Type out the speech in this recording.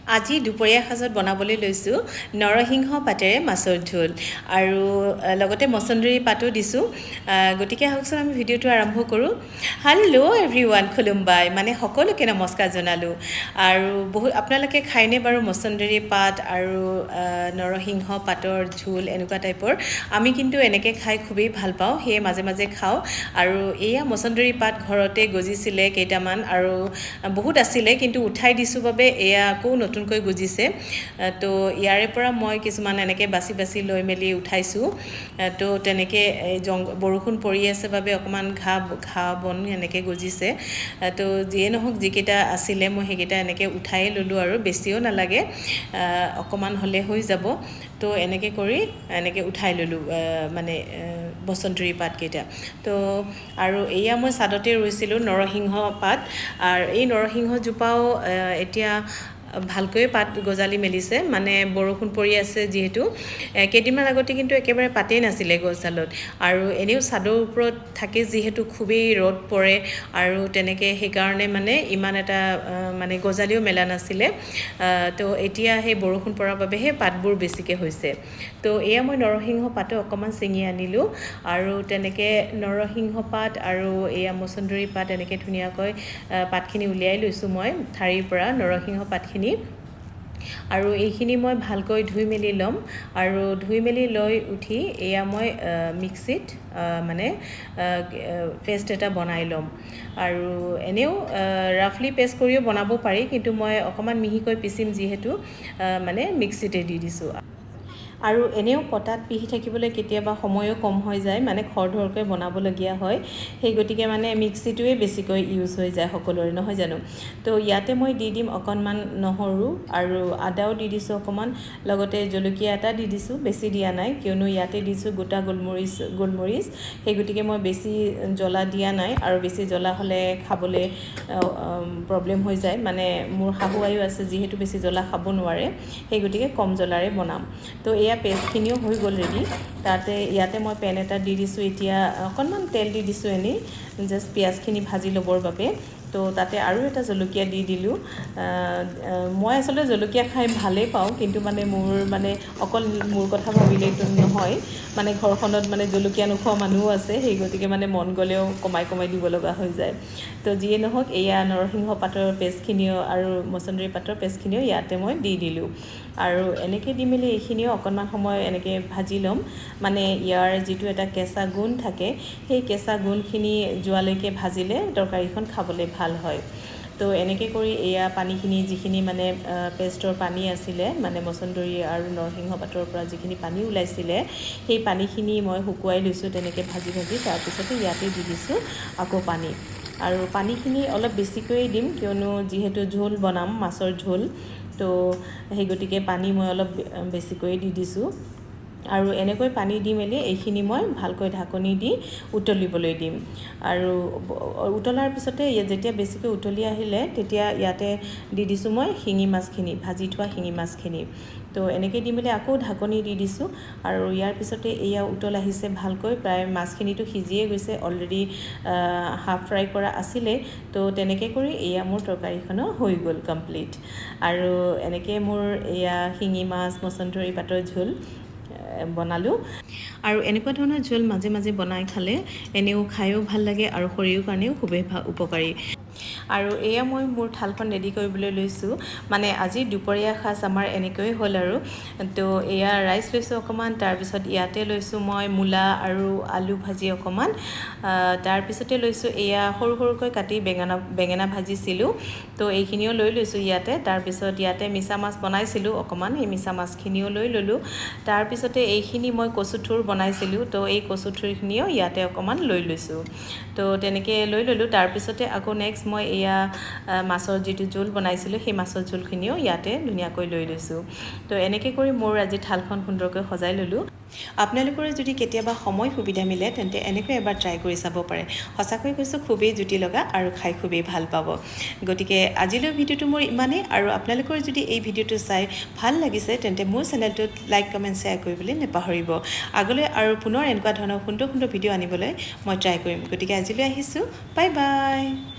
আজি দুপৰীয়া সাজত বনাবলৈ লৈছোঁ নৰসিংহ পাতেৰে মাছৰ ঝোল আৰু লগতে মচন্দৰী পাতো দিছোঁ। গতিকে আহকচোন, আমি ভিডিঅ'টো আৰম্ভ কৰোঁ। হেল্ল' এভৰি ওৱান, খুলুমবাই, মানে সকলোকে নমস্কাৰ জনালোঁ। আৰু বহুত আপোনালোকে খায়নে বাৰু মচন্দৰী পাত আৰু নৰসিংহ পাতৰ ঝোল এনেকুৱা টাইপৰ? আমি কিন্তু এনেকৈ খাই খুবেই ভাল পাওঁ, সেয়ে মাজে মাজে খাওঁ। আৰু এয়া মচন্দৰী পাত ঘৰতে গজিছিলে কেইটামান আৰু বহুত আছিলে, কিন্তু উঠাই দিছোঁ বাবে এয়া আকৌ নতুনকৈ গজিছে। তো ইয়াৰে পৰা মই কিছুমান এনেকৈ বাছি বাছি লৈ মেলি উঠাইছোঁ। তো তেনেকৈ এই বৰষুণ পৰি আছে বাবে অকণমান ঘাঁহ ঘাঁহ বন এনেকৈ গজিছে। তো যিয়ে নহওক, যিকেইটা আছিলে মই সেইকেইটা এনেকৈ উঠায়ে ল'লোঁ আৰু বেছিও নালাগে, অকণমান হ'লে হৈ যাব। তো এনেকৈ কৰি এনেকৈ উঠাই ল'লোঁ মানে বসন্তৰী পাতকেইটা। তো আৰু এয়া মই চাদতে ৰুইছিলোঁ নৰসিংহ পাত, আৰু এই নৰসিংহজোপাও এতিয়া ভালকৈয়ে পাত গজালি মেলিছে। মানে বৰষুণ পৰি আছে যিহেতু, কেইদিনমান আগতে কিন্তু একেবাৰে পাতেই নাছিলে গছডালত। আৰু এনেও চাদৰ ওপৰত থাকে যিহেতু খুবেই ৰ'দ পৰে আৰু তেনেকৈ সেইকাৰণে মানে ইমান এটা মানে গজালিও মেলা নাছিলে। তো এতিয়া সেই বৰষুণ পৰাৰ বাবেহে পাতবোৰ বেছিকৈ হৈছে। তো এয়া মই নৰসিংহ পাতো অকণমান ছিঙি আনিলোঁ আৰু তেনেকৈ নৰসিংহ পাত আৰু এয়া মচন্দৰী পাত এনেকৈ ধুনীয়াকৈ পাতখিনি উলিয়াই লৈছোঁ মই ঠাৰিৰ পৰা নৰসিংহ পাতখিনি। আৰু এইখিনি মই ভালকৈ ধুই মেলি ল'ম আৰু ধুই মেলি লৈ উঠি এয়া মই মিক্সিত মানে পেষ্ট এটা বনাই ল'ম। আৰু এনেও ৰাফলি পেষ্ট কৰিও বনাব পাৰি, কিন্তু মই অকণমান মিহিকৈ পিচিম যিহেতু মানে মিক্সিতে দি দিছোঁ। আৰু এনেও পটাত পিহি থাকিবলৈ কেতিয়াবা সময়ো কম হৈ যায়, মানে খৰধৰকৈ বনাবলগীয়া হয়, সেই গতিকে মানে মিক্সিটোৱে বেছিকৈ ইউজ হৈ যায় সকলোৰে, নহয় জানো? তো ইয়াতে মই দি দিম অকণমান নহৰু আৰু আদাও দি দিছোঁ অকণমান, লগতে জলকীয়া এটা দি দিছোঁ, বেছি দিয়া নাই কিয়নো ইয়াতে দিছোঁ গোটা গোলমৰিচ, সেই গতিকে মই বেছি জ্বলা দিয়া নাই। আৰু বেছি জ্বলা হ'লে খাবলৈ প্ৰব্লেম হৈ যায়, মানে মোৰ শাহু আইও আছে যিহেতু বেছি জ্বলা খাব নোৱাৰে, সেই গতিকে কম জ্বলাৰে বনাম। তো এয়া পেষ্টখিনিও হৈ গ'ল ৰেডি। তাতে ইয়াতে মই পেন এটা দি দিছোঁ, এতিয়া অকণমান তেল দি দিছোঁ এনেই জাষ্ট পিঁয়াজখিনি ভাজি ল'বৰ বাবে। তো তাতে আৰু এটা জলকীয়া দি দিলোঁ। মই আচলতে জলকীয়া খাই ভালেই পাওঁ, কিন্তু মানে মোৰ মানে অকল মোৰ কথা ভাবিলেইতো নহয়, মানে ঘৰখনত মানে জলকীয়া নোখোৱা মানুহো আছে, সেই গতিকে মানে মন গ'লেও কমাই কমাই দিব লগা হৈ যায়। তো যিয়ে নহওক, এয়া নৰসিংহ পাতৰ পেষ্টখিনিও আৰু মচন্দৰী পাতৰ পেষ্টখিনিও ইয়াতে মই দি দিলোঁ। আৰু এনেকৈ দি মেলি এইখিনিও অকণমান সময় এনেকৈ ভাজি ল'ম, মানে ইয়াৰ যিটো এটা কেঁচা গোন্ধ থাকে সেই কেঁচা গোন্ধখিনি যোৱালৈকে ভাজিলে তৰকাৰীখন খাবলৈ ভাল হয়। তো এনেকৈ কৰি এয়া পানীখিনি যিখিনি মানে পেষ্টৰ পানী আছিলে, মানে মচন্দৰী আৰু নৰসিংহ পাতৰ পৰা যিখিনি পানী ওলাইছিলে সেই পানীখিনি মই শুকুৱাই লৈছোঁ তেনেকৈ ভাজি ভাজি। তাৰপিছতে ইয়াতে দি দিছোঁ আকৌ পানী, আৰু পানীখিনি অলপ বেছিকৈয়ে দিম কিয়নো যিহেতু ঝোল বনাম, মাছৰ ঝোল, তো সেই গতিকে পানী মই অলপ বেছিকৈয়ে দি দিছোঁ। আৰু এনেকৈ পানী দি মেলি এইখিনি মই ভালকৈ ঢাকনি দি উতলিবলৈ দিম। আৰু উতলাৰ পিছতে যেতিয়া বেছিকৈ উতলি আহিলে তেতিয়া ইয়াতে দি দিছোঁ মই শিঙি মাছখিনি, ভাজি থোৱা শিঙি মাছখিনি। তো এনেকৈ দি মেলি আকৌ ঢাকনি দি দিছোঁ। আৰু ইয়াৰ পিছতে এয়া উতল আহিছে ভালকৈ, প্ৰায় মাছখিনিতো সিজিয়ে গৈছে অলৰেডি, হাফ ফ্ৰাই কৰা আছিলে। তো তেনেকৈ কৰি এয়া মোৰ তৰকাৰীখনো হৈ গ'ল কমপ্লিট। আৰু এনেকৈ মোৰ এয়া শিঙি মাছ মচন্দৰী পাতৰ ঝোল বনালোঁ। আৰু এনেকুৱা ধৰণৰ ঝোল মাজে মাজে বনাই খালে এনেও খায়ো ভাল লাগে আৰু শৰীৰৰ কাৰণেও খুবেই উপকাৰী। আৰু এয়া মই মোৰ থালখন ৰেডি কৰিবলৈ লৈছোঁ, মানে আজি দুপৰীয়া সাজ আমাৰ এনেকৈয়ে হ'ল আৰু। তো এয়া ৰাইচ লৈছোঁ অকণমান, তাৰপিছত ইয়াতে লৈছোঁ মই মূলা আৰু আলু ভাজি অকণমান, তাৰপিছতে লৈছোঁ এয়া সৰু সৰুকৈ কাটি বেঙেনা ভাজিছিলোঁ, তো এইখিনিও লৈ লৈছোঁ ইয়াতে। তাৰপিছত ইয়াতে মিছা মাছ বনাইছিলোঁ অকণমান, সেই মিছা মাছখিনিও লৈ ল'লোঁ। তাৰপিছতে এইখিনি মই কচুথোৰ বনাইছিলোঁ, তো এই কচুথোৰখিনিও ইয়াতে অকণমান লৈ লৈছোঁ, তো তেনেকৈ লৈ ল'লোঁ। তাৰপিছতে আকৌ নেক্সট মই এয়া মাছৰ যিটো জোল বনাইছিলোঁ সেই মাছৰ জোলখিনিও ইয়াতে ধুনীয়াকৈ লৈ লৈছোঁ। তো এনেকৈ কৰি মোৰ আজি থালখন সুন্দৰকৈ সজাই ল'লোঁ। আপোনালোকৰো যদি কেতিয়াবা সময় সুবিধা মিলে তেন্তে এনেকৈ এবাৰ ট্ৰাই কৰি চাব পাৰে। সঁচাকৈ কৈছোঁ, খুবেই জুতি লগা আৰু খাই খুবেই ভাল পাব। গতিকে আজিলৈ ভিডিঅ'টো মোৰ ইমানেই। আৰু আপোনালোকৰ যদি এই ভিডিঅ'টো চাই ভাল লাগিছে তেন্তে মোৰ চেনেলটোত লাইক, কমেণ্ট, শ্বেয়াৰ কৰিবলৈ নাপাহৰিব। আগলৈ আৰু পুনৰ এনেকুৱা ধৰণৰ সুন্দৰ সুন্দৰ ভিডিঅ' আনিবলৈ মই ট্ৰাই কৰিম। গতিকে আজিলৈ আহিছোঁ, বাই বাই।